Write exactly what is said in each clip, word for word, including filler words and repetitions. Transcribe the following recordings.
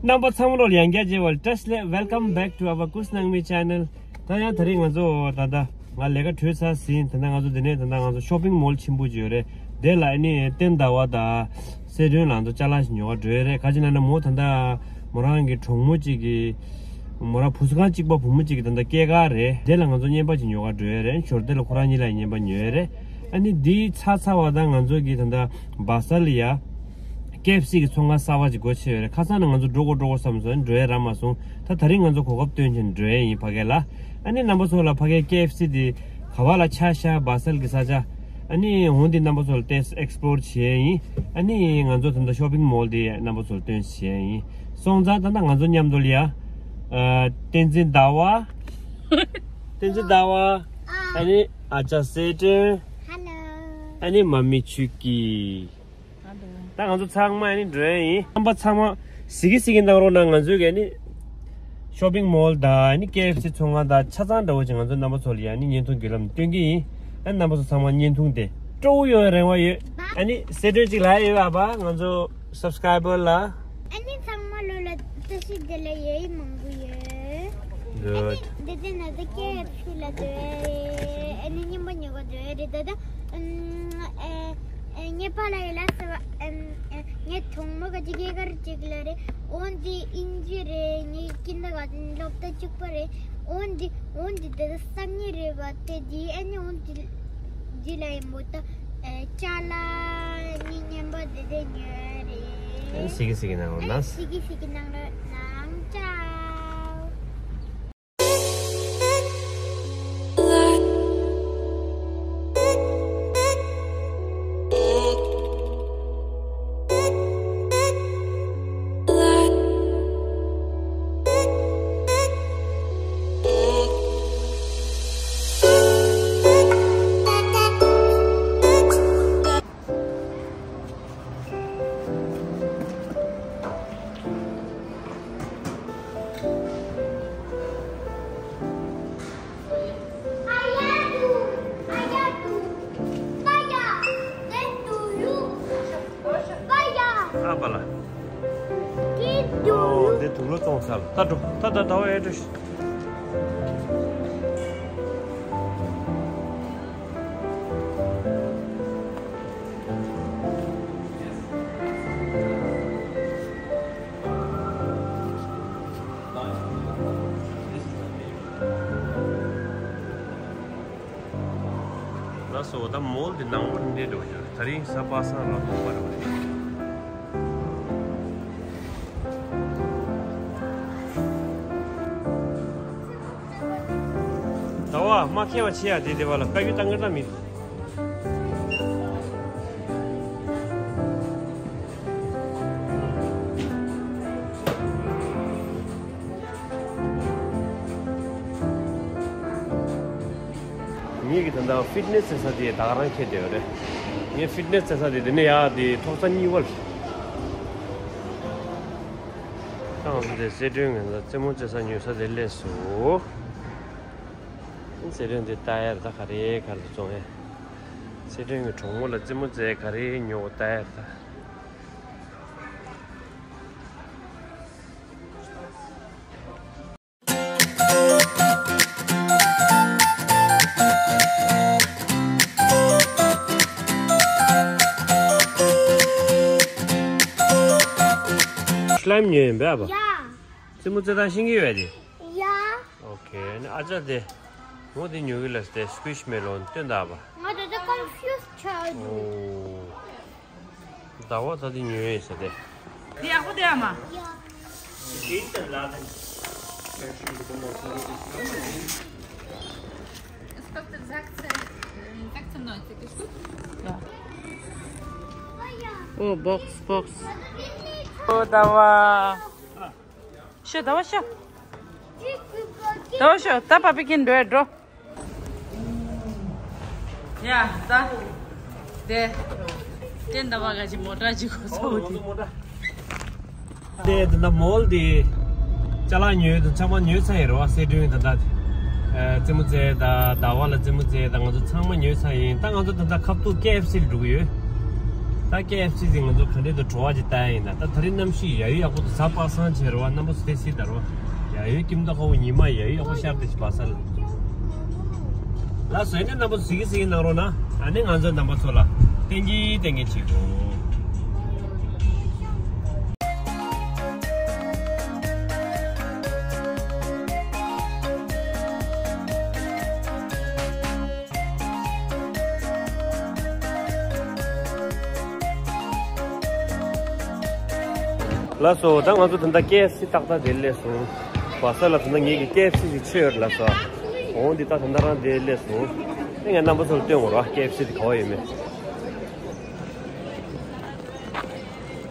རྣམ་པ་ཚང་མ་ལོ་ཡང་བསྐྱར་མཇལ་བར་བཀྲ་ཤིས་བདེ་ལེགས། Welcome back to our Kus Nangmi channel. ད་ཡང་དེ་རིང་ང་ཚོ་ད་ལྟ་ང་ལས་ཀ་གྲོལ་ཚར་ཟིན། ད་ལྟ་ང་ཚོ་འདི་ནས་ད་ལྟ་ང་ཚོ་ཤོ་པིང་མོལ་ཆེན་པོ་ཅིག་ཡོད་རེད། དེ་ལ་ཨ་ནི་བསྟན་ཟླ་བ་དང་སེ་སྒྲོན་ལགས་ཚོ་ཅ་ལག་ཞིག་ཉོ་ག་འགྲོ་ཡ་རེད། ག་ཅི་ན་ན་མོ་ད་ལྟ་མོ་རང་གི་གྲོགས་མོ་གཅིག་གི་མོ་རང་བུ་གསོ་ཁང་གཅིག་པ་བུ་མོ་གཅིག་གི་ད་ལྟ་སྐྱེས་སྐར་རེད། དེ་ལ་ང་ཚོ་རྔན་པ་ཅིག་ཉོ་ག་འགྲོ་ཡ་རེད། ཞོར་དེ་ལ་ཁོ་རང་གཉིས་ལ་རྔན་པ་ཉོ་ཡ་རེད། ཨ་ནི་འདི་ཚར་ཚར་བ་དང་ང་ཚོ་གི་ད་ལྟ་བ་ས་ལ་ཡ། ཀེ་ཨེཕ་སི་གི་ཚོང་ཁང་གསར་པ་ཅིག་སྒོ་ཕྱེ་ཡོད་རེད། ཁ་སང་ནས་ང་ཚོ་འགྲོ་དགོས་འགྲོ་དགོས་བསམ་སོང་། འགྲོ་ཡས་རག་མ་སོང་། ད་དེ་རིང་ང་ཚོ་གོ་སྐབས་བཏོན་བྱས་འགྲོ་ཡས་ཡིན་ཕ་གི་ལ། ཨ་ནི་རྣམ་པ་ཚོ་ལ་ཕ་གིའི་ཀེ་ཨེཕ་སི་དེ་ག་བ་ལ་ཆགས་ཤག་བ་ས་ལ་གི་ས་ཆ། ཨ་ནི་འོ་འདི་རྣམ་པ་ཚོ་ལ་ཏོག་ཙམ་ཨེག་སི་པོ་ལོར་བྱེད་ཡས་ཡིན། ཨ་ནི་ང་ཚོ་ད་ལྟ་ཤོ་པིང་མོལ་དེ་རྣམ་པ་ཚོ་ལ་སྟོན་བྱེད་ཡས་ཡིན། སོང་ཙང་ད་ལྟ་ང་ཚོ་མཉམ་དུ་ལ་ཡ། ཨ། བསྟན་འཛིན་ཟླ་བ། བསྟན་འཛིན་ཟླ་བ། ཨ་ནི་ཨ་ཅག་སེ་སྒྲོན། ཧ་ལོ། ཨ་ནི་མ་མི་ཆོས་སྐྱིད། ད་ང་ཚོ་ཚང་མ་ཨ་ནི་འགྲོ་ཡ་ཡིན། རྣམ་པ་ཚང་མ་གཟིགས་གི་གཟིགས་གི་གནང་རོགས་གནང་། ང་ཚོའི་གི་ཨ་ནི་ཤོ་པིང་མོལ་དང་ཨ་ནི་ཀེ་ཨེཕ་སི་ཚོང་ཁང་དང་ཆ་ཚང་འདྲ་བོ་ཅིག་ང་ཚོ་རྣམ་པ་ཚོ་ལ་ཡ་ཨ་ནི་བརྙན་ཐུང་བརྒྱུད་ལམ་སྟོན་གི་ཡིན། ཨ་ནི་རྣམ་པ་ཚོ་ཚང་མ་བརྙན་ཐུང་དེ་སྤྲོ་བོ་ཡོང་རེ་བ་ཡོད། ཨ་ནི་སེ་སྒྲོན་ཅིག་ལབ་ཡོད་ཨ་ཕ་ང་ཚོ་སབ་སི་ཀ་རའི་བར་ལ། ཨ་ནི་ཚང་མ་ལོ་ལ་བཀྲ་ཤིས་བདེ་ལེགས་ཡོད་མང་པོ་ཡོད། Good. ཨ་ནི་འདི་དེ་ན་ད་ཀེ་ཨེཕ་སི་ལ་འགྲོ་ཡ་རེད། ཨ་ནི་རྔན་པ་ཉོ་ག་འགྲོ་ཡ་རེད། ད་ད་ཨམ་ཨེ་ཨེ་ངའི་པཱ་ལགས་ཡིན་ལ་ཟེར་བ། ཨམ་ཨེ་ངའི་གྲོགས་མོ་ག་ཅིག་སྐྱེས་སྐར་ཅིག་ལ་རེད། འོ་འདི་ཨིན་ཇི་རེད། ངའི་ཀིན་ཌར་གཱར་ཌེན་སློབ་གྲྭ་གཅིག་པ་རེད། འོ་འདི་འོ་འདི་ད་ད་སང་ཉིན་རེད་བ། དེ་འདི་ཨ་ནི་འོ་འདི་འདི་ལ་ཡིན་མོ་ད། ཨེ་ཅ་ལག་ནི་རྔན་པ་འདི་འདི་ཉོས་རེད། ཨེ་གཟིགས་གི་གཟིགས་གི་གནང་རོགས་གནང་། གཟིགས་གི་གཟིགས་གི་གནང་རོགས་གནང་། ཅའོ། ཨ་པ་ལ། ཨོ་འདི་དུག་ལོག་བཙོང་ས་ལ། ད་འགྲོ། ད་ད་ད་བ་ཨེ་འགྲོ་ཤི། ལགས་སོ། ད་མོལ་འདི་ནང་པོ་འདི་འགྲོ་ཡ། ད་རིང་གཟའ་པ་སངས་ལ་ཐོག་པ་འགྲོ་རེད། ཟླ་བ་མ་ཁེ་བ་ཆེ་ཡ་དེ་དེ་བ་ལ་བཀའ་བཀྱོན་བཏང་གི་ད་མི། ངེད་ཀྱི་ད་ལྟ་ཕིཊ་ནེ་སི་ཟེར་ས་དེ་ད་ག་རང་ཁྱེར་བསྡད་ཡོད་རེད། ངས་ཕིཊ་ནེ་སི་ཟེར་ས་དེ་དེ་ནས་ཡར་དེ་ཐོག་ས་གཉིས་པ་རེད། ད་ང་ཚོ་དེ་སེ་སྒྲོན་ངན་ལ་རྩེད་མོ་རྩེ་ས་ཉོ་ས་དེ་སླེབས་སོང་། སེ་སྒྲོན་དེ་ལྟ་ཡར་ད་ག་རེ་ག་རེ་བཙོང་ཡ། སེ་སྒྲོན་གྱི་གྲོགས་མོ་ལ་རྩེད་མོ་རྩེ་ག་རེ་ཉོ་ལྟ་ཡར་ད། སི་ལའེམ་ཉོས་ཡིན་པས་ཨ་ཕ། ཡ། རྩེད་མོ་རྩེ་སྟངས་ཤེས་ཀྱི་ཡོད་དེ། ཡ། ཨོ་ཁེ། ཨ་ཅག་དེ། ངོ་དེ་ཉོ་གི་ལ་སྟེ་སི་ཀུའི་ཤི་མེ་ལོན་སྟོན་ད་པ། ང་ད་ལྟ་ཀོན་ཕིའུ་སི་ཆགས་འདུག་ཨོ། ཟླ་བ་ད་དེ་ཉོས་ཡོད་ཟེར་ཏེ། དེ་ཡག་པོ་དེ་ཨ་མ། ཡ། Es kostet sechzehn, sechsundneunzig, ist gut? Ja. Oh, Box, Box. Oh, da war. Schau, da war schon. Da war schon. Da habe ich ihn dort drauf. ཡ། ད། དེ། དེ་འདྲ་བ་ག་ཅིག་མོ་ཊ་ཅིག་གོ་ཚོ་དེ། དེ་དེ་འདྲ་མོལ་དེ། ཅ་ལག་ཉོས་དང་ཚང་མ་ཉོས་ཚར་ཡིན་རེད་བ། སེ་སྒྲོན་དང་ད། ཨ། རྩེད་མོ་རྩེ་ད་ཟླ་བ་ལ་རྩེད་མོ་རྩེ་ད་ང་ཚོ་ཚང་མ་ཉོས་ཚར་ཡིན། ད་ང་ཚོ་ད་ད་ཁ་ཐུག་ཀེ་ཨེཕ་སི་ལ་འགྲོ་གི་ཡོད། ད་ཀེ་ཨེཕ་སི་དེ་ང་ཚོ་ག་འདྲས་འདུག་བྲོ་བ་ཅིག་བལྟ་ཡ་ཡིན་ད། ད་ད་རིང་གནམ་གཤིས་ཡ་ཡོད་ཡག་པོ་འདུག་གཟའ་པ་སངས་བྱས་རེད་བ། རྣམ་པ་ཚོ་དེ་སྲིད་ད་རེད་བ། ཡ་ཡོད་ཀྱི་མི་འདུག་ཁ་བོ་ཉི་མ་ཡ་ཡོད་ཡག་པོ་ཤར་བསྡད་ཤག་བ་ས་ལ། ལགས་སོ། ཡིན་ནའི་རྣམ་པ་ཚོ་གཟིགས་གཟིགས་གནང་རོགས་གནང་། ཨ་ནི་ང་ཚོ་རྣམ་པ་ཚོ་ལ་བསྟན་གྱིས་བསྟན་གྱིས་བྱེད་དགོས། ལགས་སོ། ད་ང་ཚོ་ད་ལྟ་ཀེ་ཨེཕ་སི་ཏག་ཏག་དེ་སླེབས་སོང་། བ་ས་ལ་ད་ལྟ་ངེད་ཀྱི་ཀེ་ཨེཕ་སི་ཞིག་མཆོད་ཡོད་རེད་ལགས་སོ། འོ་འདི་ད་ད་ལྟ་རང་དེ་སླེབས་སོང་། ཨེ་ངས་རྣམ་པ་ཚོར་སྟོན་དགོས་ར། ཀེ་ཨེཕ་སི་དེ་ག་བ་ཡོད་མེད།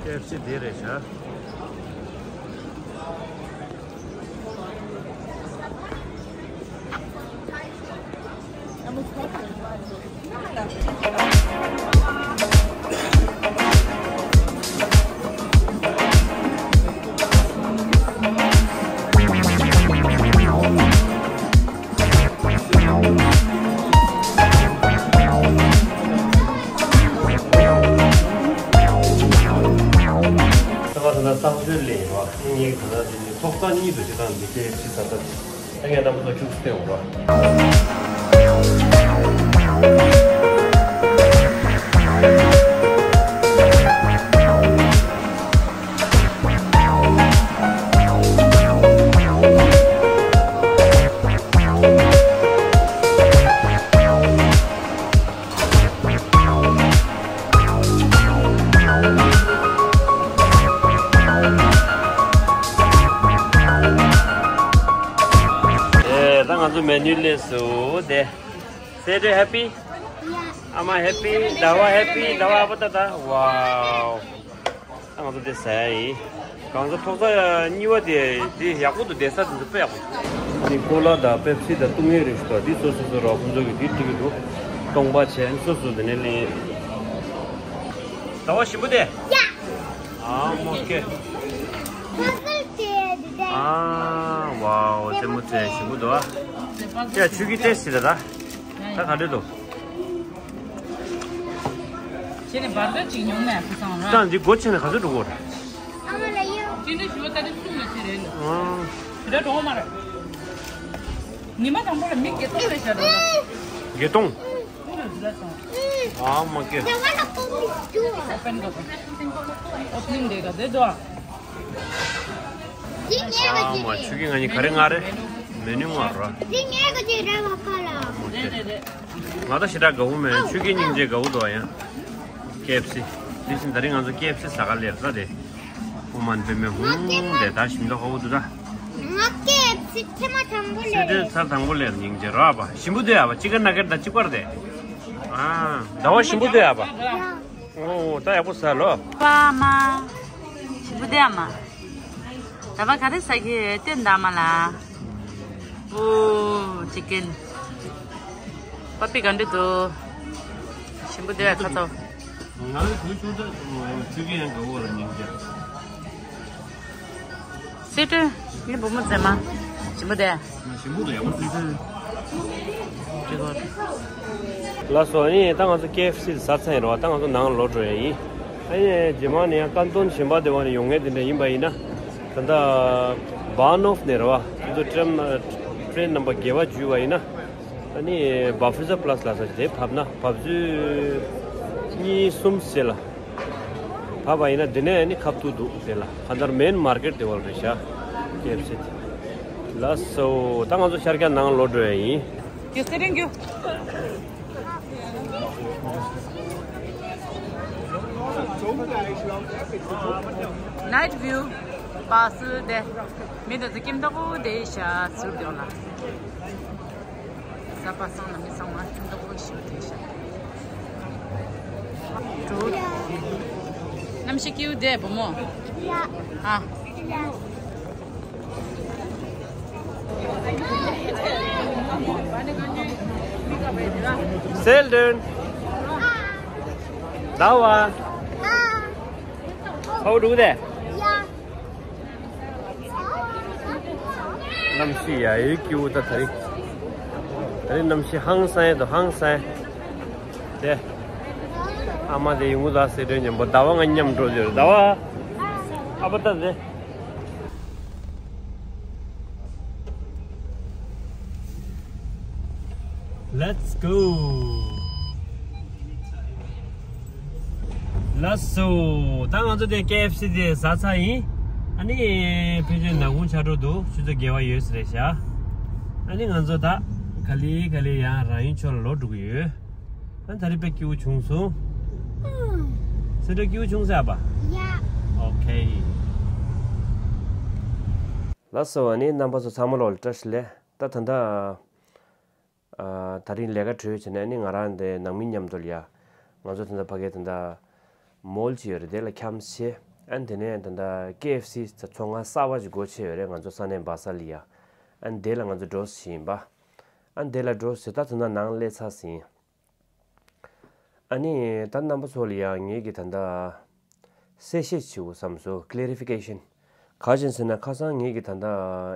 ཀེ་ཨེཕ་སི་དེ་རེད་ཤག་ད་ང་ད་ལྟ་བསམ་ཚུལ་ལས་རོགས་ངེད་ཀྱི་ད་ལྟ་འདི་ནི་ཚོགས་གཙོ་གཉིས་འདུག་སྤྱི་བཏང་འདི་ཀེ་ཨེཕ་སི་ཟ་ས་འདི། ད་ངས་རྣམ་པ་ཚོ་ཅུག་སྟོན་འོང་རོགས། ཨེ། ད་ང་ཚོ་མེ་ནུ་སླེབས་སོང་དེ། Say you happy? Yeah. Ama happy? Dawa happy? Dawa apa tata? Wow. ད་ང་ཚོ་དེ་ཟ་ཡ་ཡིན། གང་ཟག་ཐོག་ས་གཉིས་པ་དེ་དེ་ཡག་པོ་འདུག་བསྡད་ས་དེ་ཚོ་དཔེ་ཡག་པོ་འདུག་འདི་ཀོ་ལ་དང་པེབ་སི་དང་བཏུང་ཡས་རེད་ཤག་འདི་སོ་སོ་སོ་ར་ཁོང་ཚོ་གི་འདི་སྤྲད་ཀྱི་འདུག་སྟོང་པ་བྱས་སོ་སོ་དེ་ནས་ལེན། ཟླ་བ་ཞིམ་པོ་དེ། ཡ། ཨ་མོ་ཀེ། ཨ་ཝའོ་རྩེད་མོ་རྩེ་ཞིམ་པོ་འདུག་ཨ། ཡ་ཆུ་གི་ཏེ་སི་རེད་ད། ད་ག་འདྲ་འདུག་ཁྱེད་ནི་བར་ད་ཅིག་ཉོ་ནས་ཁུ་སང་ར། ད་འདི་སྒོ་ཕྱེ་ནས་ག་ཚོད་འགྲོ་དགོས་རེད། ཨ་མ་ལ་ཡོད། ཁྱེད་ནི་ཞུ་བ་ད་དེ་གསུམ་ལ་ཕྱེ་རེད་ལ། ཨང་། དེ་འདྲ་འགྲོ་མ་རེད། ཉི་མ་དང་པོ་ལ་མི་དགེ་ཐོག་རེད་ཤག་འགྲོ་ལ། དགེ་ཐོང་། ཨ་མ་ཀེ། ཨོ་པན་ག་ཨོ་པན་དེ་ག་དེ་འགྲོ། ཨ་མ་ཆུ་གི་ང་གཉིས་ག་རེ་ང་རེ། མེ་ནུ་ང་ར། ང་ད་ཞེ་དྲག་དགའ་བོ་མེད། ཆུ་གི་སྙིང་རྗེ་དགའ་བོ་འདུག་ཡ། ཀེ་ཨེཕ་སི། དེ་བཞིན་ད་རིང་ང་ཚོ་ཀེ་ཨེཕ་སི་ཟ་ག་ལེར་ས་དེ། ཨོ་མ་འདི་མེ་ཧུང་དེ་ད་ཞིམ་མདོག་ཁ་བོ་འདུག་ད། ང་ཀེ་ཨེཕ་སི་ཐེངས་མ་དང་པོ་ལས། སེ་དེ་ཚར་དང་པོ་ལས་སྙིང་རྗེ་ར་བ། ཞིམ་པོ་འདུག་ཡ་བ། གཅིག་ག་ན་ཀེར་ད་གཅིག་པར་དེ། ཨ། ཟླ་བ་ཞིམ་པོ་འདུག་ཡ་བ། ཡ། ཨོ་ད་ཡག་པོ་ཟ་ལོ། པ་མ། ཞིམ་པོ་འདུག་ཡ་མ། ད་བ་ག་རེ་ཟ་གི་ཏེ་འདའ་མ་ལ། ཨོ། ཅི་ཀེན། པ་པི་ག་འདྲ་འདུག་ཞིམ་པོ་འདུག་ཡ་ཁ་ཐོག་ང་ཚོའི་ཆུང་ཚ་ཆུ་གི་ཡང་དགའ་བོ་ར་སྙིང་རྗེ། སི་ཏུ། ངའི་བུ་མོ་མཛེས་མ། ཞིམ་པོ་དེ། ཞིམ་པོ་དེ་ཡག་པོ་སི་ཏུ། ལགས་སོ། ཨ་ནི་ད་ང་ཚོ་ཀེ་ཨེཕ་སི་ཟ་ཚར་ཡིན་རོགས། ད་ང་ཚོ་ནང་ལོག་འགྲོ་ཡ་ཡིན། ཨ་ནི་རྗེས་མ་ནས་ཡང་ཀན་ཏོན་གཞན་པ་དེ་བ་ནས་ཡོང་མཁན་དེ་འདྲ་ཡིན་པ་ཡིན་ན། ད་ལྟ་བྷ་ནོབ་ནས་རེད་བ། ཁྱེད་ཚོ་ཊེན་ཊེན་རྣམ་པ་བརྒྱད་པ་འཇུས་པ་ཡིན་ན། ཨ་ནི་བྷ་ཕི་ཛ་པ་ལ་སི་ལ་ས་དེ་བབས་ན་བབས་ཚོད་གཉིས་གསུམ་ཟེར་ལ། བབས་པ་ཡིན་ན་འདི་ནས་ནི་ཁ་ཐུག་འདུག་དེ་ལ་གང་ལྟར་མེན་མར་ཀེཊ་དེ་བར་རེད་ཤག་ཀེ་ཨེཕ་སི་དེ། ལགས་སོ། ད་ང་ཚོ་ཤར་རྒྱག་ནང་ལོག་འགྲོ་ཡ་ཡིན། རྒྱུ་སེ་རིང་རྒྱུ། ནའིཊ་བིའུ། བ་སུ་དེ། མི་དེ་ཚོ་ཀིམ་ཏོག་པོ་དེ་ཤ་ཟུར་དེ་ལ། གཟའ་པ་སངས་ལ་མི་ཚང་མ་ཁྱིམ་ཐོག་ཁོ་ཞིག་བྲོས་ཤག་འགྲོ། གནམ་གཤིས་སྐྱིད་པོ་འདུག་བུ་མོ། ཡ། ཨ། སེལ་ཌོན། ཟླ་བ། ཨ། ཁ་བོ་འགྲོ་གི་རེད། ཡ། གནམ་གཤིས་ཡ་ཡོད་སྐྱིད་པོ་ད་དེ་རིང་། དེ་རིང་གནམ་གཤིས་ཧང་སང་ཡོད་དོ། ཧང་སང་དེ། ཨ་མ་དེ་ཡོང་གི་ད་ཟེར་དོན་མཉམ་པོ་ཟླ་བ་ང་མཉམ་འགྲོ་རྒྱུ་རེད། ཟླ་བ། ཨ་ཕ་ད་ཟེ། Let's go. ལགས་སོ། ད་ང་ཚོ་དེ་ཀེ་ཨེཕ་སི་དེ་ཟ་ཚར་ཡིན། ཨ་ནི་ཕན་ཆད་ནག་ཁུང་ཆགས་འགྲོ་འདུག་ཆུ་ཚོད་བརྒྱད་པ་ཡོད་ས་རེད་ཤག་ཨ་ནི་ང་ཚོ་ད་ག་ལེ་ག་ལེ་ཡང་རང་ཡུལ་ཕྱོགས་ལ་ལོག་འགྲོ་གི་ཡོད། ཨ་ནི་ད་རེས་དཔེ་སྐྱིད་པོ་བྱུང་སོང་། སེ་འབྲས་སྐྱིད་པོ་བྱུང་ཟེར་བ། ཡ། ཨོ་ཁེ། ལགས་སོ། ཨ་ནི་རྣམ་པ་ཚོ་ཚང་མ་ལོག་ལ་བཀྲ་ཤིས་བདེ་ལེགས། ད་ད་ལྟ། ཨ། ད་རིང་ལས་ཀ་གྲོལ་བྱས་ནས་ནི་ང་རང་འདི་ནང་མི་མཉམ་དུ་ལ་ཡ། ང་ཚོ་ད་ལྟ་ཕ་གིར་ད་ལྟ་མོལ་ཅིག་ཡོད་རེད། དེ་ལ་འཁྱམས་བྱས། ཨ་ནི་དེ་ནས་ད་ལྟ་ཀེ་ཨེཕ་སི་ཚོང་ཁང་གསར་པ་ཅིག་སྒོ་ཕྱེ་ཡོད་རེད། ང་ཚོ་ས་གནས་སྦ་ས་ལ་ཡ། ཨ་ནི་དེ་ལ་ང་ཚོ་འགྲོ་བཞིན་ཡིན་པ། ཨ་ནི་དེ་ལ་འགྲོ་ཟེར་ད་ད་ལྟ་ནང་སླེབས་ཚར་ཟིན། ཨ་ནི་ད་རྣམ་པ་ཚོ་ལ་ཡང་ངེད་ཀྱི་ད་ལྟ་གསལ་བཤད་བྱེད་དགོས་བསམ་སོང་། Clarification། ག་རེ་ཡིན་ཟེར་ན་ཁ་སང་ངེད་ཀྱི་ད་ལྟ་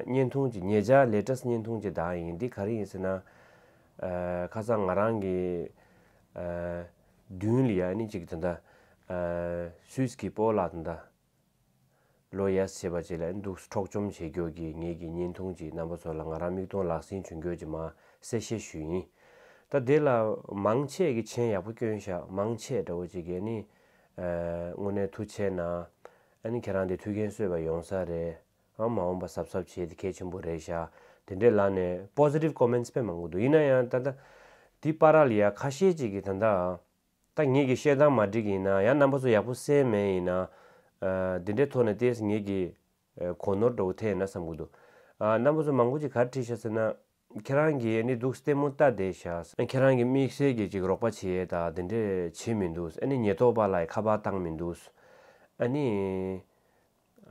བརྙན་ཐུང་ཅིག་ཉེ་ཆར་latest་བརྙན་ཐུང་ཅིག་བཏང་ཡིན། འདི་ག་རེ་ཡིན་ཟེར་ན། ཨ། ཁ་སང་ང་རང་གི་ཨ། མདུན་ལ་ཡ་ཨ་ནི་ཅིག་ད་ལྟ་ཨ། སུད་སི་གི་སྤོ་ལགས་ད་ལྟ། ལོ་ཡས་བྱས་པ་ཅིག་ལ་འདུག་འཕྲོག་བཅོམ་བྱེད་རྒྱུ་གི་ངེད་ཀྱི་བརྙན་ཐུང་ཅིག་རྣམ་པ་ཚོ་ལ་ང་རང་མིག་མཐོང་ལག་ཟིན་བྱུང་རྒྱུ་ཅིག་མར་གསལ་བཤད་ཞུས་ཡིན། ད་དེ་ལ་མང་ཆེ་གི་མཆན་ཡག་པོ་བསྐྱོན་ཤག་མང་ཆེ་འདྲ་བོ་ཅིག་གིས་ནི། ཨ། དངོས་གནས་ཐུགས་རྗེ་ཆེ་གནང་། ཨ་ནི་ཁྱེད་རང་དེ་ཐུགས་འགན་གསོས་པ་ཡོང་ས་རེད། ཨ། མ་འོངས་པ་གཟབ་གཟབ་བྱེད་དེ་གལ་ཆེན་པོ་རེད་ཤག་དེ་འདྲས་ལབ་ནས་positive comments་དཔེ་མང་པོ་འདུག་ཡིན་ན་ཡང་ད་ལྟ་འདི་བར་ལ་ཡ་ཁ་ཤས་ཅིག་གིས་ད་ལྟ། ད་ངེད་ཀྱི་བཤད་སྟངས་མ་འགྲིག་ཡིན་ན་ཡང་རྣམ་པ་ཚོ་ཡག་པོ་གསན་མེད་ཡིན་ན། ཨ། འདི་འདྲའི་ཐོག་ནས་ཏོག་ཙམ་ངེད་ཀྱི་ཨ། གོ་ནོར་འདྲ་བོ་ཐེབས་ཡོད་ན་བསམ་གྱི་འདུག་ཨ། རྣམ་པ་ཚོ་མང་པོ་ཅིག་ག་རེ་བྲིས་ཤག་ཟེར་ན། ཁྱེད་རང་གིས་ནི་འདུག་ལྟད་མོ་ལྟ་བསྡད་ཤག་ཨ། ཁྱེད་རང་གིས་དམིགས་བསལ་གྱི་ཅིག་རོགས་པ་བྱེད་ཡས་དང་དེ་འདྲས་བྱེད་མི་འདུག་ཨ་ནི་ཉེན་རྟོག་པ་ལ་ཡ་ཁ་པར་བཏང་མི་འདུག་ཨ་ནི།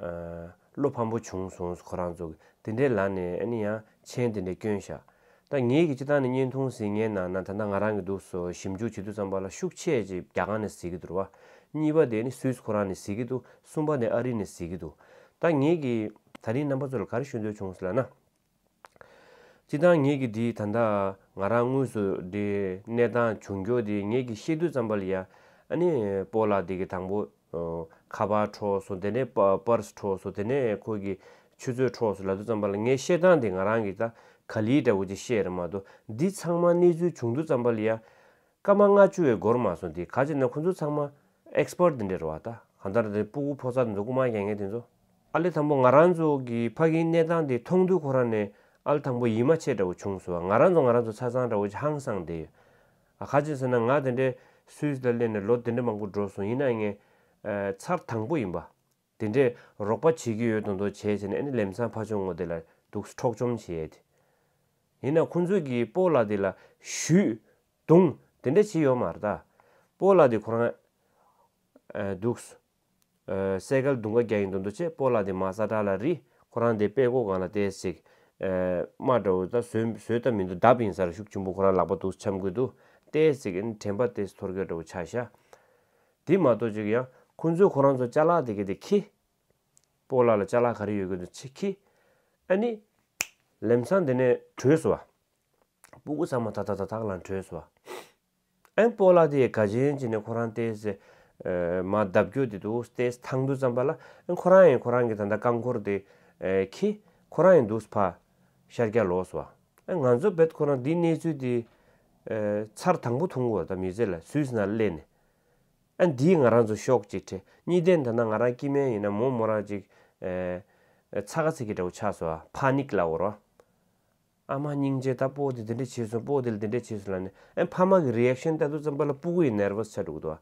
ཨ། བློ་ཕམ་པོ་བྱུང་སོང་ཁོ་རང་ཚོ་དེ་འདྲའི་ལབ་ནས་ཨ་ནི་ཡང་མཆན་དེ་འདྲའི་བསྐྱོན་ཤག་ད་ངེད་ཀྱི་སྤྱིར་བཏང་ནས་བརྙན་ཐུང་གཟིགས་མཁན་ནང་ན་ད་ལྟ་ང་རང་གི་འདུག་སོ་ཞིབ་འཇུག་བྱེད་དུས་ཙམ་པ་ལ་ཤུགས་ཆེ་ཅིག་རྒྱ་གར་ནས་གཟིགས་ཀྱི་འདུག་བ། གཉིས་པ་དེ་ནི་སུད་སི་ཁོ་རང་ནས་གཟིགས་ཀྱི་འདུག་གསུམ་པ་དེ་ཨ་རི་ནས་གཟིགས་ཀྱི་འདུག་ད་ངེད་ཀྱིས་ད་རིང་རྣམ་པ་ཚོ་ལ་ག་རེ་ཞུ་འདོད་བྱུང་ཟེར་ལབ་ན། སྤྱིར་བཏང་ངེད་ཀྱི་འདི་ད་ལྟ་ང་རང་དངོས་སུ་འདི་གནས་སྟངས་བྱུང་རྒྱུ་འདི་ངེད་ཀྱིས་ཤེས་དུས་ཙམ་པ་ལ་ཡ། ཨ་ནི་སྤོ་ལགས་འདི་གི་དང་པོ། ཨོ། ཁ་པར་འཕྲོག་སོང་། དེ་ནས་པ་པར་སི་འཕྲོག་སོང་། དེ་ནས་ཁོ་གི་ཆུ་ཚོད་འཕྲོག་སོང་ལབ་དུས་ཙམ་པ་ལ་ངས་བཤད་སྟངས་འདི་ང་རང་གིས་ད་ག་ལེར་འདྲ་བོ་ཅིག་བཤད་རེད་མ་གཏོགས་འདི་ཚང་མ་གནས་ཚུལ་བྱུང་དུས་ཙམ་པ་ལ་ཡ། སྐར་མ་ལྔ་བཅུ་བས་འགོར་མ་སོང་། དེ་ག་ཅིག་ན་ཁོ་ཚོ་ཚང་མ་ཨེག་སི་པར་ཊི་དེ་འདྲ་རེད་བ། ད་གང་ལྟར་དེ་སྤུ་གུ་ཕོ་གསར་དེ་ཚོ་རྐུ་མ་རྒྱག་མཁན་དེ་ཚོ། ཨ་ལེ་དང་པོ་ང་རང་ཚོ་གི་ཕ་གིའི་གནས་སྟངས་དེ་མཐོང་དུས་ཁོ་རང་ནས་ཨ་ལེ་དང་པོ་ཡིད་མ་ཆེས་འདྲ་བོ་བྱུང་སོང་བ། ང་རང་ཚོ་ང་རང་ཚོ་ཆ་ཚང་འདྲ་བོ་ཅིག་ཧང་སངས་བསྡད་ཡོད། ཨ། ག་ཅིག་ཟེར་ན་ང་དེ་འདྲའི་སུད་སི་ལ་སླེབས་ནས་ལོ་དེ་འདྲ་མང་པོ་འགྲོ་སོང་། ཡིན་ན་ངས། ཨ། ཚར་དང་པོ་ཡིན་པ། དེ་འདྲའི་རོགས་པ་བྱེད་ཀྱི་ཡོད་མདོག་མདོག་བྱས་བྱས་ནས་ཨ་ནི་ལམ་སང་ཕ་ཆུང་ངོ་དེ་ལ་འདུག་འཕྲོག་བཅོམ་བྱས་ཏེ། ཡིན་ན་ཁོ་ཚོས་ཀྱི་སྤོ་ལགས་དེ་ལ་གཞུས་བརྡུངས་དེ་འདྲ་བྱས་ཡོད་མ་རེད་ད། སྤོ་ལགས་དེ་ཁོ་རང་། ཨ། འདུག་ཨ། སེ་གལ་རྡུང་ག་རྒྱག་ཡིན་མདོག་མདོག་བྱས། སྤོ་ལགས་དེ་མར་ས་ཁྲ་ལ་རིལ། ཁོ་རང་དེ་པད་ཀོ་སྒང་ལ་ཏོག་ཙམ། ཨ། རྨ་འདྲ་བོ་ད་བཟོས་བཟོས་ད་མི་འདུག་བརྡབས་ཡིན་ས་རེད། ཤུགས་ཆེན་པོ་ཁོ་རང་ལག་པ་འདུག་འཆམ་གྱི་འདུག་ཏོག་ཙམ་དྲན་པ་ཏོག་ཙམ་འཐོར་གྱི་འདྲ་བོ་ཆགས་ཤག་དེ་མ་གཏོགས་ཅིག་ཡང་ཁོ་ཚོས་ཁོ་རང་ཚོ་ཅ་ལག་དེ་ག་དེ་འཁྱེར། སྤོ་ལགས་ལ་ཅ་ལག་ག་རེ་ཡོད་ཀྱི་འདུག་ཅིག་འཁྱེར། ཨ་ནི་ལམ་སང་དེ་ནས་བྲོས་སོང་བ། སྤུ་གུ་ཚང་མ་ཐག་ཐག་ཐག་ཐག་ལ་བྲོས་སོང་བ། ཨ་ནི་སྤོ་ལགས་དེ་ག་ཅན་བྱས་ནས་ཁོ་རང་ཏོག་ཙམ། ཨ། མར་བརྡབ་རྒྱུ་དེ་འདུག་ཏོག་ཙམ་བཏང་དུས་ཙམ་པ་ལ། ཨ་ནི་ཁོ་རང་ཡང་ཁོ་རང་གི་ད་ལྟ་རྐང་འཁོར་དེ། ཨ། འཁྱེར། ཁོ་རང་ཡང་འདུག་ཕར་ཤར་རྒྱག་ལོག་སོང་བ། ཨ་ནི་ང་ཚོ་བེད་ཁོ་རང་འདི་གནས་ཚུལ་དེ། ཨ། ཚར་དང་པོ་མཐོང་གི་ཡོད་ད། མི་ཚེ་ལ་སུད་སི་ནང་སླེབས་ནས། ཨ། འདིས་ང་རང་ཚོ་ཤོག་ཅིག་འཕྲད། གཉིས་ལྡན་ད་ལྟ་ང་རང་སྐྱེ་དམན་ཡིན་ན་མོ་མོ་རང་ཅིག་ཨ། ཚ་ག་ཚི་གི་འདྲ་བོ་ཆགས་སོང་བ། ཕ་ནིག་ལབ་དགོས་རེད་བ། ཨ་མ་སྙིང་རྗེ། ད་སྤོ་དེ་འདི་འདྲ་བྱས་སོང་། སྤོ་དེ་ལ་འདི་འདྲ་བྱས་སོང་ལབ་ནས། ཨ། ཕ་མ་གི་རི་ཨེག་ཤན་ལྟ་དུས་ཙམ་པ་ལ་སྤུ་གུ་ཡི་ནར་བྷ་སི་ཆགས་འགྲོ་གི་འདུག་བ།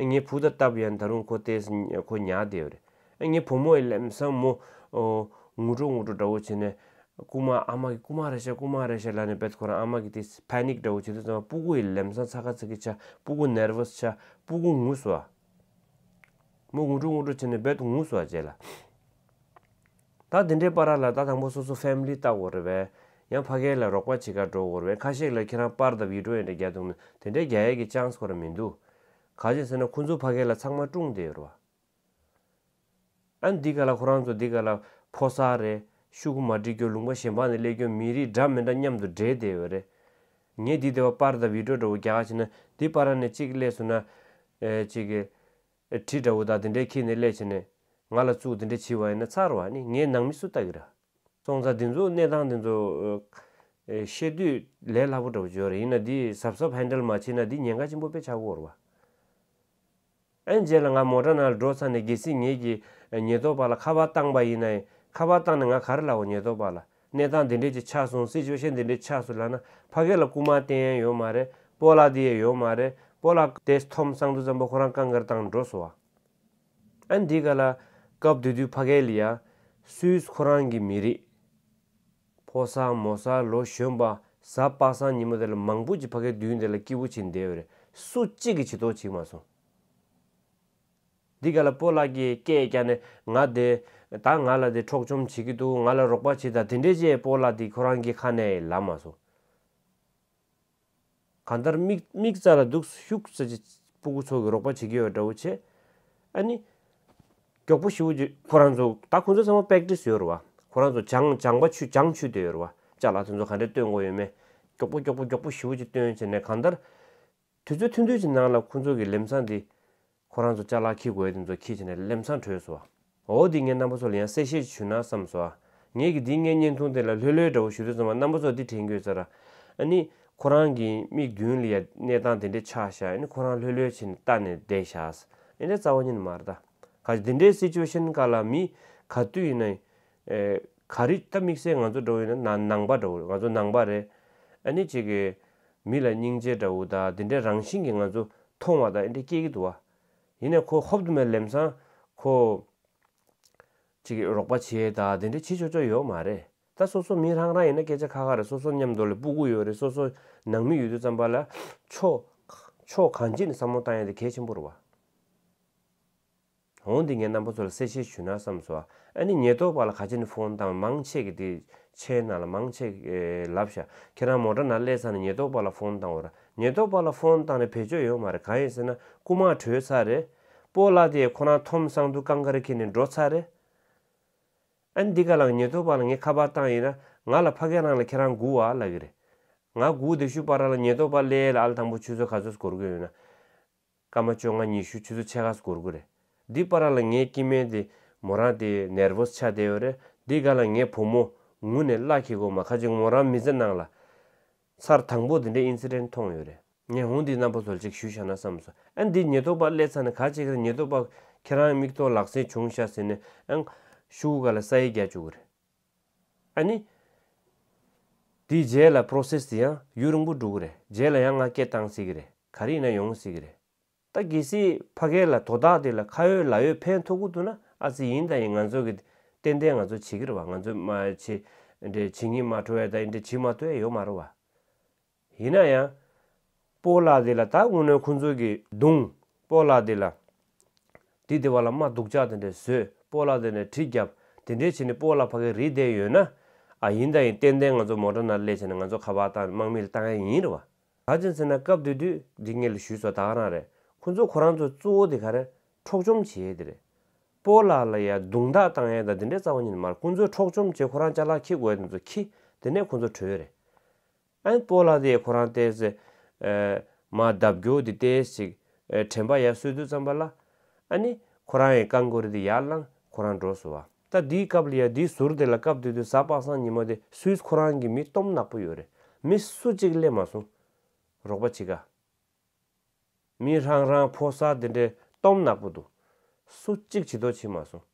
ཨ། ངའི་བུ་ད་སྟབས་ཡག་ད་རུང་ཁོ་ཏོག་ཙམ་ཁོ་ཉར་བསྡད་ཡོད་རེད། ཨ། ངའི་བུ་མོ་ཡི་ལམ་སང་མོ། ཨོ། ངུ་འགྲོ་ངུ་འགྲོ་འདྲ་བོ་བྱས་ནས། རྐུ་མ། ཨ་མ་གི་རྐུ་མ་རེད་ཤག་རྐུ་མ་རེད་ཤག་ལབ་ནས་བེད་ཁོ་རང་ཨ་མ་གི་དེ་ཕ་ནིག་འདྲ་བོ་བྱེད་དུས་ཙམ་པ་སྤུ་གུ་ཡི་ལམ་སང་ཚ་ག་ཚི་གི་ཆགས། སྤུ་གུ་ནར་བྷ་སི་ཆགས། སྤུ་གུ་ངུ་སོང་བ། མོ་ངུ་འགྲོ་ངུ་འགྲོ་བྱས་ནས་བེད་ངུ་སོང་བ་རྗེས་ལ། ད་དེ་འདྲའི་བར་ལ་ད་དང་པོ་སོ་སོ་ཕེ་མི་ལི་ལྟ་དགོས་རེད་པས། ཡང་ཕ་གི་ལ་རོགས་པ་བྱེད་ག་འགྲོ་དགོས་རེད་པས། ཁ་ཤས་ལ་ཁྱེད་རང་པར་དང་བི་ཌི་ཡོ་ཡིན་འདྲ་རྒྱག་ཐུབ་ན། དེ་འདྲའི་རྒྱག་ཡས་ཀྱི་ཅན་སི་ཁོ་རང་མི་འདུག་ག་ཅི་ཟེར་ན་ཁོ་ཚོ་ཕ་གི་ལ་ཚང་མ་སྲུང་བསྡད་ཡོད་རེད་བ། ཨ་ནི་འདི་ག་ལ་ཁོ་རང་ཚོ་འདི་ག་ལ་ཕོ་གསར་རེད། ཤོག་གུ་མ་འབྲི་རྒྱུ། ལུང་པ་གཞན་པ་ནས་སླེབས་རྒྱུ། མི་རིགས་འདྲ་མི་འདྲ་མཉམ་དུ་འདྲེས་བསྡད་ཡོད་རེད། ངས་འདི་དེ་བ་པར་དང་བི་ཌི་ཡོ་འདྲ་བོ་རྒྱག་བྱས་ན་འདི་པར་ནས་གཅིག་སླེབས་སོང་ན། ཨེ་ཅིག་གི་གྲི་འདྲ་བོ་དང་དེ་འདྲའི་ཁྱེར་ནས་སླེབས་བྱས་ནས་ང་ལ་བཙུགས་དེ་འདྲ་བྱས་པ་ཡིན་ན་ཚར་བ་ནི་ངའི་ནང་མི་སུ་ལྟ་གི་ར། སོང་ཙང་དེ་ཚོ་གནས་སྟངས་དེ་ཚོ་ཨེ་ཤེས་དུས་ལས་སླ་པོ་འདྲ་བོ་ཅིག་ཡོད་རེད། ཡིན་ན་འདི་གཟབ་གཟབ་ཧན་ཌལ་མ་བྱས་ན་འདི་ཉེན་ཁ་ཆེན་པོ་དཔེ་ཆགས་ཀྱི་ཡོད་རེད་བ། ཨན་རྗེས་ལ་ང་མོ་ཊ་ནང་ལ་འགྲོ་ཚར་ནས་གལ་སྲིད་ངེད་ཀྱི་ཉེན་རྟོག་པ་ལ་ཁ་པར་བཏང་པ་ཡིན་ན་ཡང་ཁ་པར་བཏང་ནས་ང་ག་རེ་ལབ་འོ། ཉེན་རྟོག་པ་ལ་གནས་སྟངས་འདི་འདྲས་ཅིག་ཆགས་སོང་། སི་ཅུ་ཨེ་ཤན་འདི་འདྲས་ཆགས་སོང་ལབ་ན་ཕ་གི་ལ་རྐུ་མ་བསྟན་ཡ་ཡོད་མ་རེད། སྤོ་ལགས་འདི་ཡ་ཡོད་མ་རེད། སྤོ་ལགས་དེ་འཐོམ་སང་དུས་ཙམ་པ་ཁོ་རང་རྐང་གར་བཏང་འགྲོ་སོང་བ། ཨན་འདི་ག་ལ་སྐབས་དེ་དུས་ཕ་གི་ལ་ཡ་སུད་སི་ཁོ་རང་གི་མི་རིགས། ཕོ་གསར་མོ་གསར་ལོ་གཞོན་པ་གཟའ་པ་སངས་ཉིན་མོ་དེ་ལ་མང་པོ་ཅིག་ཕ་གིའི་མདུན་དེ་ལ་སྐྱིད་པོ་བྱེད་བསྡད་ཡོད་རེད། སུ་གཅིག་གིས་བྱེད་རོགས་བྱེད་མ་སོང་། འདི་ག་ལ་སྤོ་ལགས་ཀྱིས་སྐད་རྒྱག་ནས་ང་དེ་ད་ང་ལ་དེ་འཕྲོག་བཅོམ་བྱེད་ཀྱི་འདུག་ང་ལ་རོགས་པ་བྱེད་དང་དེ་འདྲས་ཅེས་སྤོ་ལགས་དེ་ཁོ་རང་གི་ཁ་ནས་ལབ་མ་སོང་། གང་ལྟར་མིག་མིག་རྩ་ལ་འདུག་ཤུགས་ཙམ་ཅིག་སྤུ་གུ་ཚོ་གི་རོགས་པ་བྱེད་ཀྱི་ཡོད་འདྲ་བོ་བྱས། ཨ་ནི། མགྱོགས་པོ་ཞེ་པོ་ཅིག་ཁོ་རང་ཚོ་ད་ཁོ་ཚོ་ཚང་མ་པེག་ཊི་སི་ཡོད་རེད་བ། ཁོ་རང་ཚོ་སྦྱང་སྦྱང་པ་ཆུ་སྦྱང་ཆུ་དེ་ཡོད་རེད་བ། ཅ་ལག་དེ་ཚོ་ག་འདྲས་སྟོན་དགོས་ཡོད་མེད། མགྱོགས་པོ་མགྱོགས་པོ་མགྱོགས་པོ་ཞེ་པོ་ཅིག་སྟོན་བྱས་ནས་གང་ལྟར། དུས་ཚོད་ཐུང་ཐུང་ཅིག་ནང་ལ་ཁོ་ཚོ་གི་ལམ་སང་དེ། ཁོ་རང་ཚོ་ཅ་ལག་འཁྱེར་དགོས་ཡ་དེ་ཚོ་འཁྱེར་བྱས་ནས་ལམ་སང་བྲོས་སོང་བ། འོ་དེ་ངས་རྣམ་པ་ཚོ་ལ་ཡང་གསལ་བཤད་ཞུ་ན་བསམ་སོང་བ། ངས་ཀྱི་འདི་ངའི་བརྙན་ཐུང་དེ་ལ་ལྷོད་ལྷོད་འདྲ་བོ་ཞུ་དུས་ཙམ་པ་རྣམ་པ་ཚོ་འདི་དྲན་དགོས་ས་ར། ཨ་ནི། ཁོ་རང་གི་མིག་མདུན་ལ་ཡ་གནས་སྟངས་དེ་འདྲས་ཆགས་ཤག་ཨ་ནི་ཁོ་རང་ལྷོད་ལྷོད་བྱས་ནས་ལྟ་ནས་བསྡད་ཤག་ཨ་ནི་རྩ་བ་ཉིད་ནས་མ་རེད་ད། ག་འདི་འདྲའི་སི་ཅུ་ཨེ་ཤན་སྐབས་ལ་མི་ག་དུས་ཡིན་ན། ཨེ། ག་རེ་ད་དམིགས་བསལ་ང་ཚོ་འདྲ་བོ་ཡིན་ན་ནང་ནང་པ་འདྲ་བོ་ང་ཚོ་ནང་པ་རེད། ཨ་ནི་ཅིག་གི་མི་ལ་སྙིང་རྗེ་འདྲ་བོ་དང་འདི་འདྲའི་རང་བཞིན་གྱི་ང་ཚོ་མཐོང་བ་དང་འདི་འདྲ་སྐྱེ་གི་འདུག་བ། ཡིན་ནའི་ཁོ་ཧོབ་ཏེ་མེད་ལམ་སང་ཁོ་ཅིག་རོགས་པ་བྱེད་དང་དེ་འདྲ་བྱེད་ཆོག་ཆོག་ཡོད་མ་རེད། ད་སོ་སོ་མི་རང་རང་ཡིན་ན་སྐད་ཆ་ཁ་ཁ་རེད། སོ་སོ་མཉམ་དུ་ལ་སྤུ་གུ་ཡོད་རེད། སོ་སོ་ནང་མི་ཡོད་དུས་ཙམ་པ་ལ་ཕྱོགས་ཕྱོགས་གང་ཅིའི་བསམ་བློ་བཏང་ཡ་དེ་གལ་ཆེན་པོ་རེད་བ། འོང་འདི་ངས་རྣམ་པ་ཚོ་ལ་གསལ་བཤད་ཞུ་ན་བསམ་སོང་། ཨ་ནི་ཉེན་རྟོག་པ་ལ་ག་ཅི་ནས་ཕོན་བཏང་མང་ཆེ་གི་དེ་ཆེ་ན་ལ་མང་ཆེ་གི་ལབ་ཤག་ཁྱེད་རང་མོ་ཊ་ནང་སླེབས་ཚར་ནས་ཉེན་རྟོག་པ་ལ་ཕོན་བཏང་འོ་ར། ཉེན་རྟོག་པ་ལ་ཕོན་བཏང་ནས་བེད་སྤྱོད་ཡོད་མ་རེད། གང་ཡིན་ཟེར་ན་རྐུ་མ་བྲོས་ཚར་རེད། སྤོ་ལགས་དེ་ཁོ་རང་འཐོམ་སང་དུས་རྐང་ཁར་འཁྱེར་ནས་འགྲོ་ཚར་རེད། ཨ་ནི་འདི་ག་ལ་ཉེན་རྟོག་པ་ལ་ངས་ཁ་པར་བཏང་ཡིན་ན་ང་ལ་ཕ་གི་རང་ལ་ཁྱེད་རང་སྒུག་བ་ལབ་ཀྱི་རེད། ང་སྒུག་བསྡད་ཤུལ་བར་ལ་ཉེན་རྟོག་པ་སླེབས་ལ་ཨ་ལ་དང་པོ་ཆུ་ཚོད་ག་ཚོད་འགོར་གི་ཡོད་ན། སྐར་མ་བཅོ་ལྔ་ཉི་ཤུ་ཆུ་ཚོད་ཕྱེད་ཀ་འགོར་གི་རེད། འདི་བར་ལ་ངའི་སྐྱེ་དམན་དེ་མོ་རང་དེ་ནེར་ཝས་ཆགས་བསྡད་ཡོད་རེད། འདི་ག་ལ་ངའི་བུ་མོ་ངུ་ནས་གླགས་འཁེལ་གོ་མ་ཁ་ཅིག་མོ་རང་མི་ཚེ་ནང་ལ་ཚར་དང་པོ་དེ་འདྲའི་ཨིན་སི་ཌེན་མཐོང་ཡོད་རེད། ངས་འོང་འདི་རྣམ་པ་ཚོར་ཅིག་ཞུས་བཞག་ན་བསམ་སོང་། ཨ་འདི་ཉེན་རྟོག་པ་སླེབས་ཚར་ནས་ག་ཅིག་རེད། ཉེན་རྟོག་པ་ཁྱེད་རང་མིག་ཏོ་ལག་ཟིན་བྱུང་ཤག་ཟེར་ནས་ཨང་ཤུ་གུ་ག་ལ་ས་ཡི་རྒྱག་བཅུག་གི་རེད། ཨ་ནི། དེའི་རྗེས་ལ་པོ་རོ་སེ་སི་དེ་ཡང་ཡུན་རིང་པོ་འགྲོ་གི་རེད། རྗེས་ལ་ཡང་ང་སྐད་བཏང་སྲིད་ཀྱི་རེད། ག་རེ་ཡིན་ན་ཡོང་སྲིད་ཀྱི་རེད། ད་གལ་སྲིད་ཕ་གི་ལ་དོ་བདག་དེ་ལ་ཁ་ཡོད་ལག་ཡོད་ཕན་ཐོགས་ཀྱི་འདུག་ན་ཨ་ཙི་ཡིན་ད་ཡིན་ང་ཚོ་གི་ཏན་ཏན་ང་ཚོ་བྱེད་ཀྱི་རེད་བ། ང་ཚོ་མ་བྱེད་འདྲེ་བྱེད་ཉིན་མ་འགྲོ་བས་ད་ཡིན་འདྲེ་བྱེད་མ་ཐུབ་ཡ་ཡོད་མ་རེད་བ། ཡིན་ན་ཡང་། སྤོ་ལགས་དེ་ལ་ད་དངོས་གནས་ཁོང་ཚོ་གི་རྡུང་། སྤོ་ལགས་དེ་ལ། དེ་དེ་བ་ལ་མ་སྡུག་ཅག་དེ་འདྲས་བཟོས། སྤོ་ལགས་དེ་ནས་གྲི་བརྒྱབ། དེ་འདྲས་བྱས་ནས་སྤོ་ལགས་ཕ་གི་རིལ་བསྡད་ཡོད་ན། ཨ་ཡིན་ད་ཡིན་ཏན་ཏན་ང་ཚོ་མོ་ཊ་ནང་སླེབས་བྱས་ནས་ང་ཚོ་ཁ་པར་བཏང་དམག་མི་ལ་བཏང་ཡ་ཡིན་རེད་བ། ག་ཅི་ཟེར་ན་སྐབས་དེ་དུས་འདི་ངས་ལ་ཞུས་སོ་ད་ག་རང་རེད། ཁོང་ཚོ་ཁོ་རང་ཚོ་གཙོ་བོ་དེ་ག་རེ། འཕྲོག་བཅོམ་བྱེད་ཡས་དེ་རེད། སྤོ་ལགས་ལ་ཡ་རྡུང་རྡེག་བཏང་ཡས་ད་དེ་འདྲས་རྩ་བ་ཉིད་ནས་མ་རེད། ཁོང་ཚོས་འཕྲོག་བཅོམ་བྱས་ཁོ་རང་ཅ་ལག་འཁྱེར་དགོས་ཡས་དེ་ཚོ་འཁྱེར། དེ་ནས་ཁོང་ཚོ་བྲོས་རེད། ཨ་ནི་སྤོ་ལགས་དེ་ཁོ་རང་ཏོག་ཙམ། ཨེ། མ་ལྡབ་འགྱོག་དེ་ཏོག་ཙམ་ཅིག་ཨེ། དྲན་པ་ཡར་གསོས་དུས་ཙམ་པ་ལ། ཨ་ནི་ཁོ་རང་ཡི་རྐང་མགོ་རེ་དེ་ཡར་བླངས་ཁོ་རང་འགྲོ་སོང་བ། ད་དེའི་སྐབས་ལ་ཡ་དེའི་ཟུར་དེ་ལ་སྐབས་དེ་དུས་གཟའ་པ་སངས་ཉིན་མོ་དེ་སུད་སི་ཁོ་རང་གི་མི་སྟོབས་ནག་པོ་ཡོད་རེད། མི་སུ་གཅིག་སླེབས་མ་སོང་། རོགས་པ་བྱེད་ག་མི་རང་རང་ཕོ་གསར་དེ་འདྲའི་སྟོབས་ནག་པོ་འདུག་སུ་གཅིག་བྱེད་རོགས་བྱེད་མ་སོང་།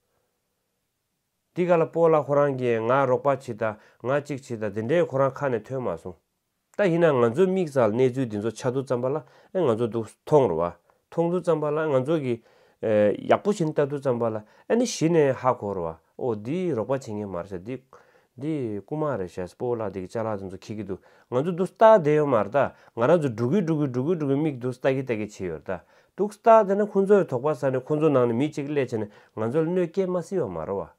འདི་ག་ལ་སྤོ་ལགས་ཁོ་རང་གིས་ང་རོགས་པ་བྱེད་ད་ང་གཅིག་བྱེད་ད་དེ་འདྲའི་ཁོ་རང་ཁ་ནས་ཐོན་མ་སོང་། ད་ཡིན་ན་ང་ཚོའི་དམིགས་བསལ་གནས་ཚུལ་འདི་ཚོ་ཆགས་དུས་ཙམ་པ་ལ་ཨེ་ང་ཚོ་འདུག་མཐོང་རེད་བ། མཐོང་དུས་ཙམ་པ་ལ་ང་ཚོ་གི་ཨེ་ཡག་པོ་བྱས་ནས་ལྟ་དུས་ཙམ་པ་ལ་ཨེ་ནི་གཞི་ནས་ཧ་གོ་རེད་བ། ཨོ་འདི་རོགས་པ་བྱེད་མཁན་མ་རེད་ཤག་འདི་འདི་རྐུ་མ་རེད་ཤག་སྤོ་ལགས་འདི་གི་ཅ་ལག་དེ་ཚོ་འཁྱེར་གི་འདུག་ང་ཚོ་འདུག་ལྟ་བསྡད་ཡོད་མ་རེད་ད། ང་རང་ཚོ་འགྲོ་གི་འགྲོ་གི་འགྲོ་གི་འགྲོ་གི་མིག་འདུག་ལྟ་གི་ལྟ་གི་བྱས་ཡོད་རེད་ད། འདུག་ལྟ་བསྡད་ན་ཁོང་ཚོས་དོགས་པ་ཟ་ནས་ཁོང་ཚོ་ནང་ནས་མི་གཅིག་སླེབས་བྱས་ནས་ང་ཚོ་ལ་གནོད་སྐྱེལ་མ་སྲིད་པ་མ་རེད་བ།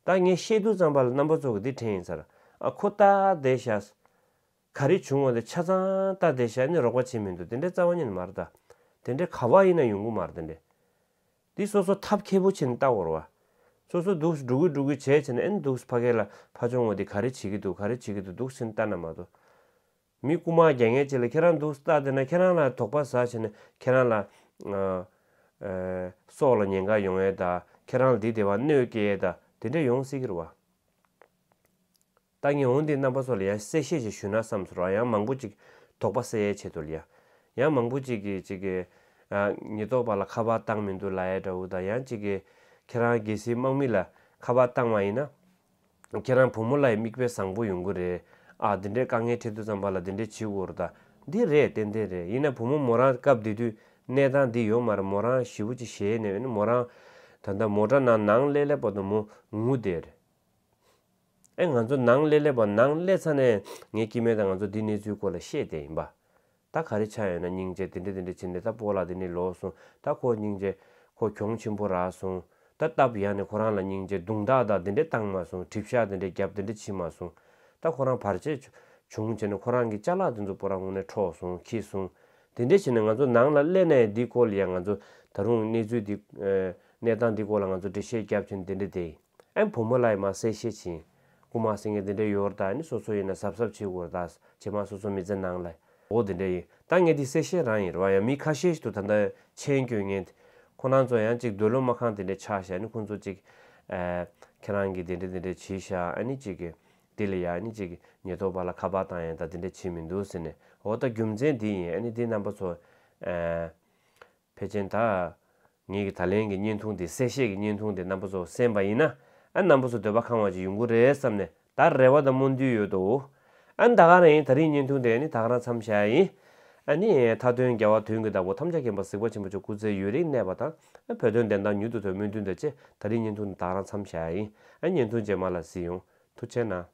ད་ངས་བཤད་དུས་ཙམ་པ་ལ་རྣམ་པ་ཚོ་གི་འདི་དྲན་ཡིན་ཟེར། ཨ་ཁོ་ལྟ་བསྡད་ཤག་ག་རེ་བྱུང་བ་དེ་ཆ་ཚང་ལྟ་བསྡད་ཤག་ནི་རོགས་པ་བྱེད་མི་འདུག་དེ་འདྲའི་རྩ་བ་ཉིད་ནས་མ་རེད་ད། དེ་འདྲའི་ག་བ་ཡིན་ན་ཡོང་གི་མ་རེད་དེ་འདྲའི། འདི་སོ་སོ་ཐབས་མཁས་པོ་བྱས་ནས་ལྟ་དགོས་རེད་བ། སོ་སོ་འདུག་འགྲོ་གི་འགྲོ་གི་བྱས་བྱས་ནས་ཨེ་འདུག་ཕ་གི་ལ་ཕ་ཆུང་བ་འདི་ག་རེ་བྱེད་ཀྱི་འདུག་ག་རེ་བྱེད་ཀྱི་འདུག་འདུག་སེ་ལྟ་ན་མ་གཏོགས། མི་རྐུ་མ་རྒྱག་མཁན་ཅིག་ལ་ཁྱེད་རང་འདུག་ལྟ་བསྡད་ན་ཁྱེད་རང་ལ་དོགས་པ་ཟ་བྱས་ནས་ཁྱེད་རང་ལ་ སྲོག་ལ་ཉེན་ཁ་ཡོང་ཡས་དང་ཁྱེད་རང་ལ་འདི་དེ་བ་གནོད་སྐྱེལ་ཡས་དང་དེ་འདྲ་ཡོང་སྲིད་ཀྱི་རེད་བ། ད་ངས་འོང་འདི་རྣམ་པ་ཚོ་ལ་ཡང་གསལ་བཤད་ཅིག་ཞུས་ན་བསམ་སོང་ར། ཡང་མང་པོ་ཅིག་དོགས་པ་སེལ་ཡས་ཆེད་དུ་ལ་ཡ། ཡང་མང་པོ་ཅིག་གིས་ཅིག་གིས་ཉེན་རྟོག་པ་ལ་ཁ་པར་བཏང་མི་འདུག་ལབ་ཡས་འདྲ་བོ་དང་། ཡང་ཅིག་གིས་ཁྱེད་རང་གལ་སྲིད་དམག་མི་ལ་ཁ་པར་བཏང་བ་ཡིན་ན། ཁྱེད་རང་བུ་མོ་ལ་ཡི་མིག་དཔེ་བཟང་པོ་ཡོང་གི་རེད། ཨ་འདི་འདྲའི་དཀའ་ངལ་འཕྲད་དུས་ཙམ་པ་ལ་འདི་འདྲའི་བྱེད་དགོས་རེད། ད་འདི་རེད། ཏན་ཏན་རེད། ཡིན་ན་བུ་མོ་མོ་རང་སྐབས་དེ་དུས་གནས་སྟངས་འདི་ཡོད་མ་རེད། མོ་རང་ཞེ་པོ་ཅིག་ཞེད་ནས་ནི་མོ་རང་ད་ལྟ་མོ་ཊ་ནང་ནང་སླེབས་སླེབས་བར་དུ་མོ་ངུ་བསྡད་རེད། ཨེ་ང་ཚོ་ནང་སླེབས་སླེབས་པ་ནང་སླེབས་ཚར་ནས་ངའི་སྐྱེ་དམན་དང་ང་ཚོ་འདི་གནས་ཚུལ་སྐོར་ལ་བཤད་བསྡད་ཡིན་པ། ད་ག་རེ་ཆགས་ཡོད་ན་སྙིང་རྗེ་དེ་འདྲ་དེ་འདྲ་བྱས་ནས་ད་སྤོ་ལགས་དེ་ནས་ལོག་སོང་། ད་ཁོ་སྙིང་རྗེ་ཁོ་གྱོང་ཆེན་པོ་རག་སོང་། ད་སྟབས་ཡག་ནས་ཁོ་རང་ལ་སྙིང་རྗེ་རྡུང་རྡེག་དང་དེ་འདྲ་བཏང་མ་སོང་། གྲིབ་ཤག་དེ་འདྲ་བརྒྱབ་དེ་འདྲ་བྱས་མ་སོང་། ད་ཁོ་རང་བར་ཆད་བྱུང་བྱས་ནས་ཁོ་རང་གི་ཅ་ལག་དེ་ཚོ་སྤོ་ར་དངོས་གནས་འཕྲོག་སོང་། འཁྱེར་སོང་། དེ་འདྲ་བྱས་ནས་ང་ཚོ་ནང་ལ་སླེབས་ནས་འདི་སྐོར་ལ་ཡང་ང་ཚོ་ད་རུང་གནས་ཚུལ་འདི་གནས་སྟངས་འདི་སྐོར་ལ་ང་ཚོ་འགྲེལ་བཤད་བརྒྱབ་བྱས་ནས་དེ་འདྲ་བསྡད་ཡིན། ཨེ་བུ་མོ་ལ་ཡི་མ་གསལ་བཤད་བྱིན། རྐུ་མ་སེང་གེ་འདི་འདྲ་ཡོད་རེད་ད། ཨ་ནི་སོ་སོ་ཡིན་ན་གཟབ་གཟབ་བྱེད་དགོས་རེད་ད། རྗེས་མ་སོ་སོ་མི་ཚེ་ནང་ལ། འོ་དེ་འདྲ་ཡིན། ད་ངས་འདི་གསལ་བཤད་རང་ཡིན་རེད་བ། ཡང་མི་ཁ་ཤས་ཤིག་ཏུ་ད་ལྟ་མཆན་བཀོད་མཁན་ཁོ་རང་ཚོ་ཡང་ཅིག་འདོད་བློ་མ་ཁེངས་དེ་འདྲ་ཆགས་ཤག་ཨ་ནི་ཁོང་ཚོ་ཅིག་ཨ་ཁྱེད་རང་གིས་དེ་འདྲ་དེ་འདྲ་བྱས་ཤག་ཨ་ནི་ཅིག་གིས་དེ་ལ་ཡ་ཨ་ནི་ཅིག་གིས་ཉེན་རྟོག་པ་ལ་ཁ་པར་བཏང་ཡང་ད་དེ་འདྲ་བྱས་མི་འདུག་ཟེར་ནས། འོ་ད་རྒྱུ་མཚན་འདི་ཡིན། ཨ་ནི་འདི་རྣམ་པ་ཚོ་ཨ། ཕལ་ཆེར་ད་ངེད་ཀྱི་ད་ལན་གྱི་བརྙན་ཐུང་འདི་གསལ་བཤད་ཀྱི་བརྙན་ཐུང་འདི་རྣམ་པ་ཚོ་གསན་པ་ཡིན་ན། ཨ་རྣམ་པ་ཚོ་འདོད་པ་ཁེངས་པ་ཅིག་ཡོང་གི་རེད་བསམ་ནས་ད་རེ་བ་དང་སྨོན་འདུན་ཡོད་དོ། ཨ་ད་ག་རང་ཡིན། ད་རིང་བརྙན་ཐུང་འདི་ནི་ད་ག་རང་མཚམས་བཞག་ཡིན། ཨ་ནི་མཐའ་དོན་རྒྱལ་བ་དོན་གྱི་བདག་པོ་ཐམས་ཅད་མཁྱེན་པ་གཟིགས་པ་ཆེན་པོ་མཆོག་སྐུ་ཚེ་ཡུན་རིང་གནས་པ་དང་། ཨ་བོད་དོན་བདེན་མཐའ་མྱུར་དུ་ཐོན་སྨོན་འདུན་དང་བཅས་ད་རིང་བརྙན་ཐུང་འདི་ད་ག་རང་མཚམས་བཞག་ཡིན། ཨ་བརྙན་ཐུང་རྗེས་མ་ལ་གཟིགས་ཡོང་། ཐུགས་རྗེ་གནང་།